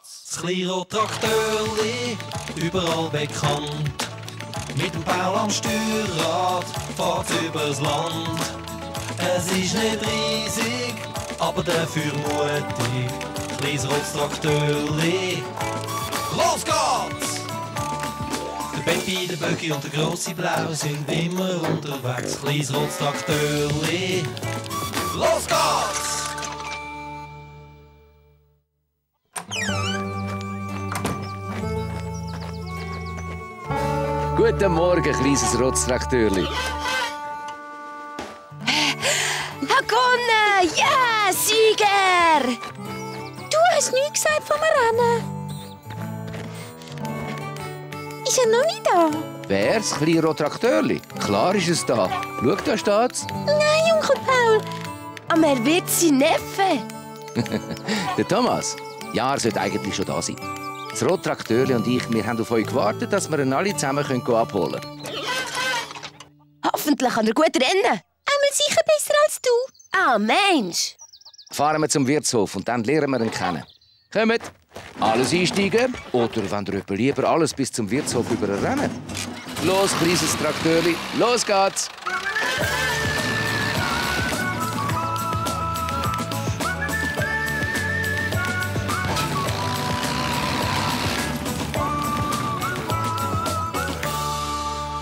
Das Kleinrad-Traktörli, überall bekannt. Mit dem Paul am Steuerrad fahrt's übers Land. Es ist nicht riesig, aber dafür mutig. Kleines rotes Traktörli. Los geht's! Der Peppi, der Böcki und der grosse Blau sind immer unterwegs. Kleines rotes Traktörli. Los geht's! Guten Morgen, kleines Rotztraktörli. Gewonnen! Ja, Sieger! Du hast nichts gesagt vom Rennen. Ist er noch nicht da? Wer? Das kleine Rotraktörli? Klar ist es da. Schau, da steht's. Nein, Onkel Paul. Aber er wird sein Neffe. Der Thomas? Ja, er sollte eigentlich schon da sein. Das Rotraktörli und ich, wir haben auf euch gewartet, dass wir ihn alle zusammen abholen können. Hoffentlich kann er gut rennen. Einmal sicher besser als du. Ah, Mensch. Fahren wir zum Wirtshof und dann lernen wir ihn kennen. Kommt! Alles einsteigen oder, wenn ihr lieber alles bis zum Wirtshof überrennen. Los, kleines Traktörli, los geht's!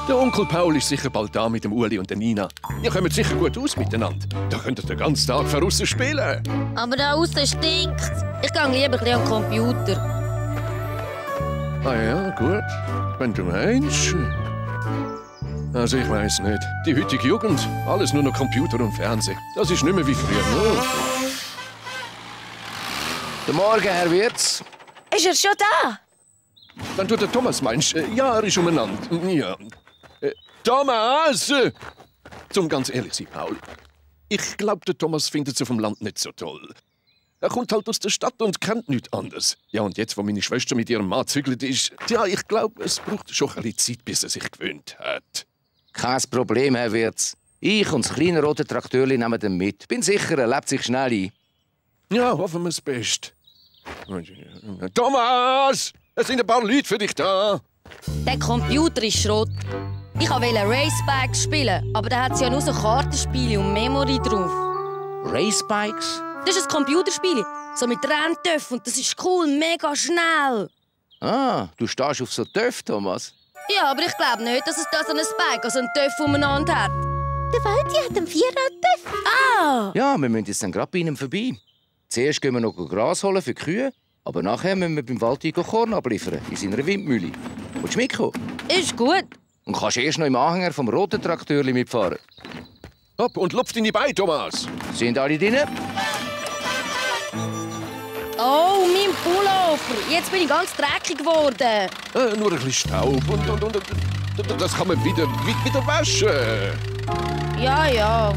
Der Onkel Paul ist sicher bald da mit dem Uli und der Nina. Ihr kommt sicher gut aus miteinander. Da könnt ihr den ganzen Tag draussen spielen. Aber da außen stinkt. Ich gehe lieber ein bisschen am Computer. Ah ja, gut. Wenn du meinst. Also ich weiss nicht. Die heutige Jugend, alles nur noch Computer und Fernsehen. Das ist nicht mehr wie früher. Guten Morgen, Herr Wirtz. Ist er schon da? Wenn du den Thomas meinst, ja, er ist umeinander. Ja. Thomas! Zum ganz ehrlich sein, Paul. Ich glaube, der Thomas findet es auf dem Land nicht so toll. Er kommt halt aus der Stadt und kennt nichts anderes. Ja, und jetzt, wo meine Schwester mit ihrem Mann gezügelt ist, ja, ich glaube, es braucht schon ein bisschen Zeit, bis er sich gewöhnt hat. Kein Problem, Herr Wirtz. Ich und das kleine rote Traktörli nehmen ihn mit. Bin sicher, er lebt sich schnell ein. Ja, hoffen wir das Beste. Thomas! Es sind ein paar Leute für dich da. Der Computer ist Schrott. Ich wollte Racebikes spielen, aber da hat ja nur so Kartenspiele und Memory drauf. Racebikes? Das ist ein Computerspiel, so mit Renntöpfen und das ist cool, mega schnell. Ah, du stehst auf so Töpfe, Thomas. Ja, aber ich glaube nicht, dass es da so ein Bike, also ein Töpf umeinander hat. Der Waldi hat einen Vierradtöpf. Ah! Ja, wir müssen jetzt dann gerade bei ihm vorbei. Zuerst gehen wir noch Gras holen für die Kühe, aber nachher müssen wir beim Waldi Korn abliefern, in seiner Windmühle. Willst du mitkommen? Ist gut. Und kannst erst noch im Anhänger vom roten Traktörli mitfahren. Hopp und lupft in die Beine, Thomas. Sind alle drin? Oh, mein Pullover. Jetzt bin ich ganz dreckig geworden. Nur ein bisschen Staub und das kann man wieder waschen. Ja.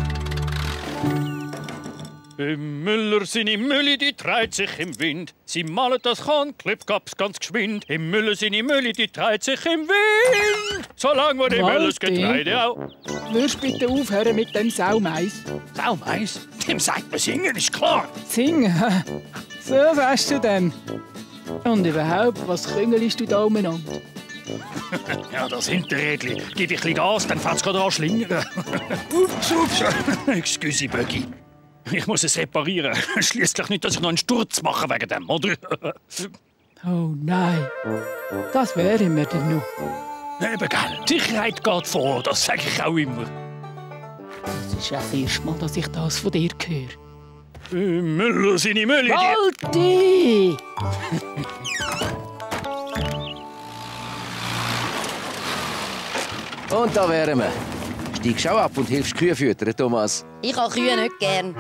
Im Müller seine Mühle, die dreht sich im Wind. Sie malen das Korn, Klippkaps ganz geschwind. Im Müller seine Mühle, die dreht sich im Wind. Solange wir dem Müllers Getreide auch. Würdest du bitte aufhören mit dem Saumais? Saumais? Dem sagt man singen, ist klar. Singen? So sagst du denn. Und überhaupt, was küngelst du da umeinander? Ja, das Hinterrädli. Gib ich ein bisschen Gas, dann fährt's gerade an schlingern. Ups. Excuse, Böcki. Ich muss es reparieren. Schließlich nicht, dass ich noch einen Sturz mache wegen dem, oder? Oh nein, das wäre mir denn noch. Eben, gell? Die Sicherheit geht vor, das sage ich auch immer. Das ist ja das erste Mal, dass ich das von dir höre. Müller, seine Mülle. Waldi! Und da wären wir. Steigst auch ab und hilfst Kühe füttern, Thomas. Ich habe Kühe nicht gern.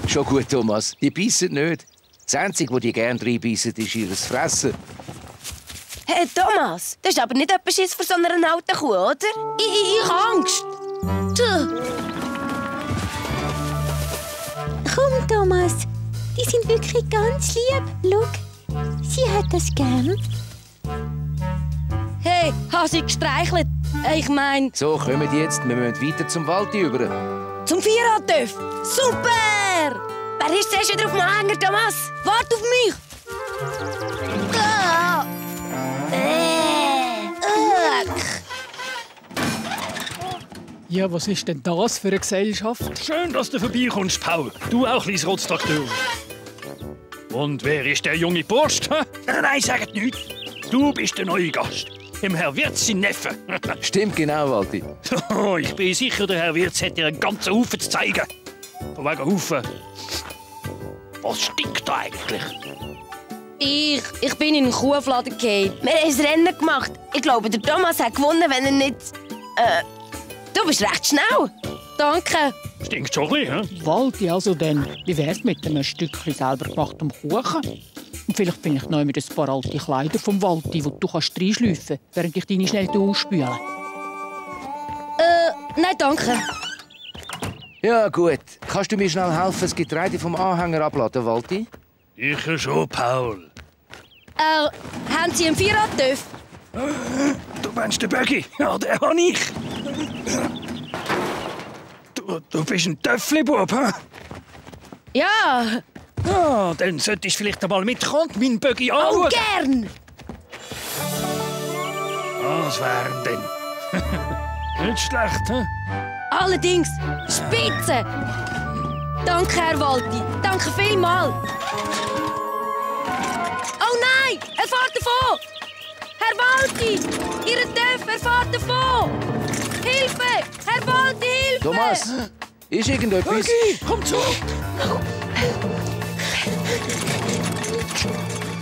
Schon gut, Thomas. Die beißen nicht. Das Einzige, was die gerne reinbeissen, ist ihr Fressen. Hey, Thomas, das ist aber nicht etwas Schiss vor so einer alten Kuh, oder? Ich habe Angst. Komm, Thomas. Die sind wirklich ganz lieb. Schau, sie hat das gern. Hey, hast du sie gestreichelt? Ich meine... So, kommen jetzt. Wir müssen weiter zum Wald über. Zum Vierradtöff. Super! Wer ist zuerst wieder auf dem Anhänger, Thomas? Wart auf mich! Ja, was ist denn das für eine Gesellschaft? Schön, dass du vorbeikommst, Paul. Du auch, kleines Rotztrakteur. Und wer ist der junge Bursch? Nein, sagt nichts. Du bist der neue Gast. Im Herr Wirtz sein Neffe. Stimmt genau, Walti. Oh, ich bin sicher, der Herr Wirtz hat dir einen ganzen Haufen zu zeigen. Von wegen Haufen. Was stinkt da eigentlich? Ich bin in den Kuhfladen gefallen. Wir haben ein Rennen gemacht. Ich glaube, der Thomas hat gewonnen, wenn er nicht... Du bist recht schnell. Danke. Stinkt schon ein bisschen, Walti, also dann, wie wär's mit einem Stückchen selber gemachtem Kuchen? Und vielleicht finde ich noch mit ein paar alte Kleider vom Walti, die du reinschleifen kannst, während ich deine schnell ausspüle. Nein, danke. Ja, gut. Kannst du mir schnell helfen, das Getreide vom Anhänger abladen, Walti? Sicher schon, Paul. Haben Sie einen Vierradtöff? Du meinst den Bögi? Ja, den habe ich. Du bist ein Töffli-Bub, hä? Ja. Ja, dann solltest du vielleicht einmal mitkommen und meinen Bögi anschauen. Oh, gern. Was wäre denn? Nicht schlecht, hä? Allerdings spitze. Danke, Herr Walti. Danke vielmals. Oh nein, er fährt davon. Herr Walti, Ihr Töff, er fährt davon. Hilfe, Herr Walti, Hilfe. Thomas, ist irgendetwas? Bögi, komm zurück.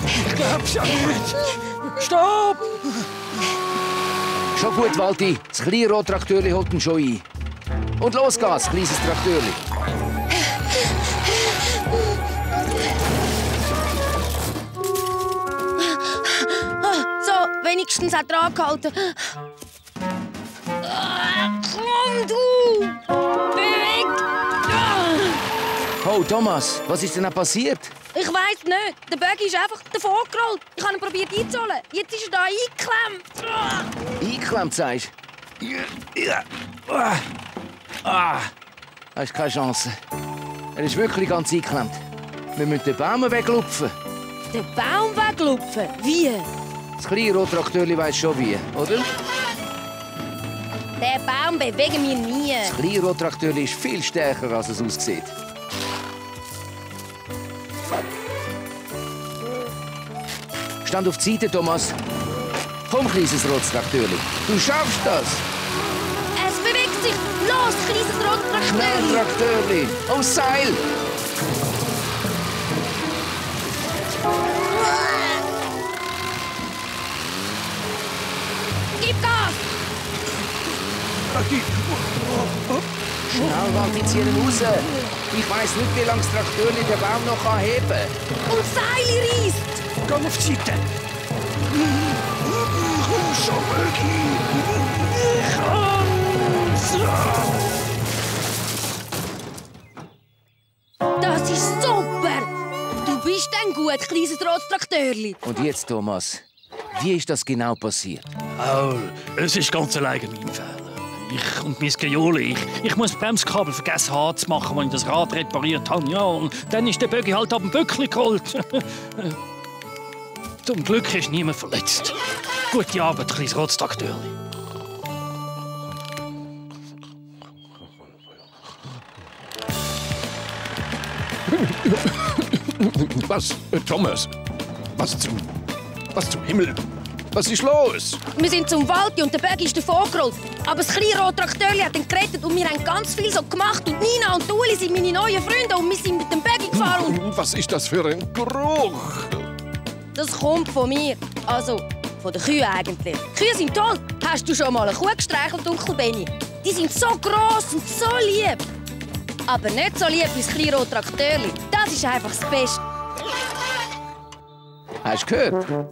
Ich glaub's ja nicht. Stopp! Schon gut, Walti. Das kleine Rottrakteurli holt ihn schon ein. Und los geht's, kleines Trakteurli. So, wenigstens hat er angehalten. Komm, du! Beweg! Oh, Thomas, was ist denn passiert? Ich weiss nicht. Der Bögi ist einfach davon gerollt. Ich habe ihn probiert einzuholen. Jetzt ist er da eingeklemmt. Eingeklemmt, sagst du? Hast keine Chance. Er ist wirklich ganz eingeklemmt. Wir müssen den Baum weglupfen. Den Baum weglupfen? Wie? Das kleine Rottrakteurli weiss schon wie, oder? Den Baum bewegen wir nie. Das kleine Rottrakteurli ist viel stärker, als es aussieht. Stand auf die Seite, Thomas. Komm, kleines Rottrakteurli. Du schaffst das. Es bewegt sich. Los, kleines Rottrakteurli. Schnell, Trakteurli. Aufs Seil. Gib Gas. Schnell, Walti, zieh ihn raus. Ich weiss nicht, wie lange das Trakteurli den Baum noch heben kann. Und Seil reißt. Komm auf die Seite. Komm schon, Bögi. Ich kann's. Das ist super. Du bist ein gut, kleines Rottrakteurli. Und jetzt, Thomas, wie ist das genau passiert? Paul, es ist ganz alleine mein Fehler. Ich und mein Gejohle. Ich muss das Bremskabel vergessen anzumachen, als ich das Rad repariert habe. Ja, und dann ist der Bögi halt ab dem Böckli geholt. Zum Glück ist niemand verletzt. Gute Arbeit, kleines Rotztrakteurli. Was, Thomas? Was zum Himmel? Was ist los? Wir sind zum Wald und der Bögi ist davon gerollt. Aber das kleine Rottrakteurli hat ihn gerettet und wir haben ganz viel so gemacht. Und Nina und Uli sind meine neuen Freunde und wir sind mit dem Bögi gefahren. Und Was ist das für ein Geruch? das kommt von mir. Also, von den Kühen eigentlich. Kühe sind toll. Hast du schon mal eine Kuh gestreichelt, Onkel Benni? Die sind so gross und so lieb. Aber nicht so lieb wie das kleine Rottrakteurli. Das ist einfach das Beste. Hast du gehört?